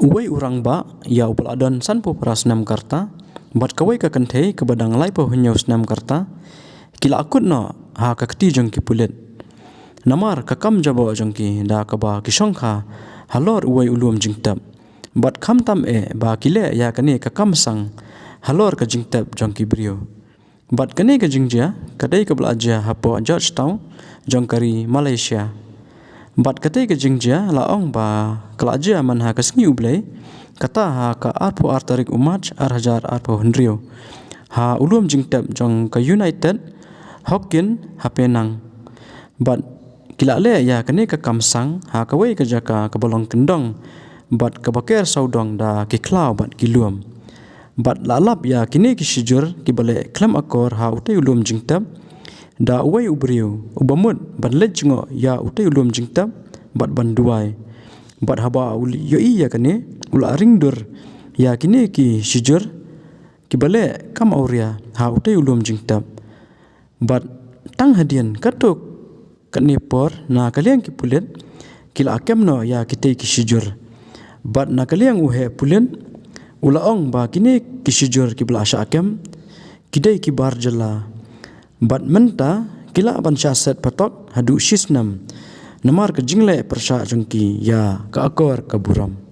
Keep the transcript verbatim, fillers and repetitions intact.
Uwei u rangbah ïa uba la don sanphew phra snem ka rta bad kawei ka kynthei kaba dang laiphew hynñiew snem ka rta ki la akut noh ha ka kti jong ki pulit. Namar ka kam jaboh jong ki da kaba ki shongkha halor uwei u lum jingtep. Bad khamtam eh ba ki leh ïa kane ka kam sang halor ka jingtep jong ki briew. Bad kane ka jingjia ka dei kaba la jia hapoh Georgetown jong ka ri Malaysia. Bad katei ka jingjia la ong ba ka la jia man ha ka sngi U Blei, kata ha ka arphew ar tarik u March ar hajar arphew hynriew, ha u lum jingtep jong ka United Hokkien ha Penang. Bad ki la leh ïa kane ka kam sang ha kawei ka jaka kaba long kyndong bad kaba ker sawdong da ki khlaw bad ki lum. Bad la lap ïa kine ki shijur kiba leh khlem akor ha utei u lum jingtep da uwei u briew uba mut ban leit jngoh ïa utei u lum jingtep bad ban duwai. Bad haba u ïohi ïa kane, u la ring dur ïa kine ki shijur kiba leh kam awria ha utei u lum jingtep. Bad tang hadien katto katne por, na ka liang ki pulit ki la kem noh ïa kitei ki shijur. Bad na ka liang u heh pulit u la ong ba kine ki shijur kiba la shah kem ki dei ki bar jylla. Bad mynta ki lah ban shah set patok haduh shisnem namar ka jingleh pyrshah jong ki ïa ka akor ka burom.